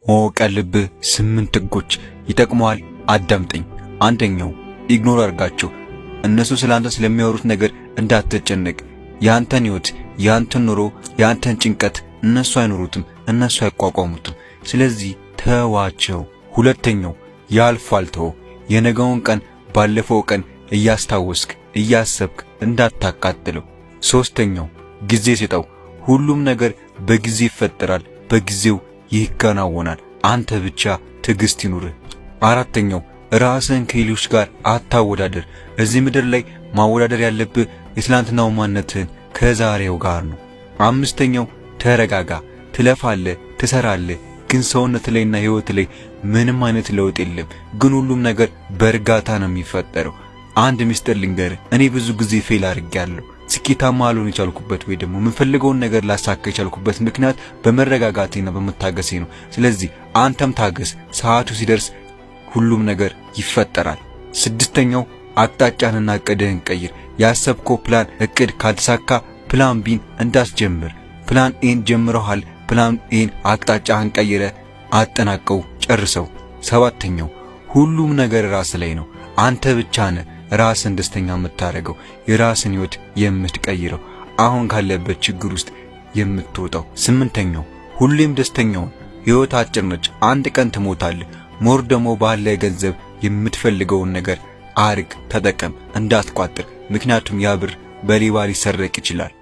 ማወቅ ያለብህ ስምንት ህጎች ይጠቅመዋል። አዳምጠኝ። አንደኛው፣ ignore አድርጋቸው። እነሱ ስለ አንተ ስለሚያወሩት ነገር እንዳትጨነቅ። የአንተን ህይወት፣ የአንተን ኑሮ፣ የአንተን ጭንቀት እነሱ አይኖሩትም፣ እነሱ አይቋቋሙትም። ስለዚህ ተዋቸው። ሁለተኛው፣ ያልፋል፣ ተወው። የነገውን ቀን ባለፈው ቀን እያስታወስክ እያሰብክ እንዳታቃጥለው። ሶስተኛው፣ ጊዜ ስጠው። ሁሉም ነገር በጊዜ ይፈጠራል፣ በጊዜው ይከናወናል። አንተ ብቻ ትዕግስት ይኑርህ። አራተኛው፣ ራስህን ከሌሎች ጋር አታወዳደር። እዚህ ምድር ላይ ማወዳደር ያለብህ የትላንትናው ማንነትህን ከዛሬው ጋር ነው። አምስተኛው፣ ተረጋጋ። ትለፋለህ፣ ትሰራለህ፣ ግን ሰውነት ላይና ህይወት ላይ ምንም አይነት ለውጥ የለም። ግን ሁሉም ነገር በእርጋታ ነው የሚፈጠረው። አንድ ምስጢር ልንገርህ፣ እኔ ብዙ ጊዜ fail አድርጌያለሁ። ስኬታማ ልሆን የቻልኩበት ወይ ደግሞ የምፈልገውን ነገር ላሳካ የቻልኩበት ምክንያት በመረጋጋቴና በመታገሴ ነው። ስለዚህ አንተም ታገስ፣ ሰዓቱ ሲደርስ ሁሉም ነገር ይፈጠራል። ስድስተኛው፣ አቅጣጫህንና እቅድህን ቀይር። ያሰብከው ፕላን እቅድ ካልተሳካ plan B ን እንዳትጀምር። Plan A ን ጀምረሃል። Plan A ን አቅጣጫህን ቀይረህ አጠናቀው፣ ጨርሰው። ሰባተኛው፣ ሁሉም ነገር ራስ ላይ ነው። አንተ ብቻ ነህ ራስህን ደስተኛ የምታደርገው፣ የራስህን ህይወት የምትቀይረው፣ አሁን ካለበት ችግር ውስጥ የምትወጣው። ስምንተኛው፣ ሁሌም ደስተኛ ሁን። ህይወት አጭር ነች። አንድ ቀን ትሞታለህ። More ደግሞ ባለ ገንዘብ የምትፈልገውን ነገር አርግ፣ ተጠቀም፣ እንዳትቋጥር። ምክንያቱም ያ ብር በሌባ ሊሰረቅ ይችላል።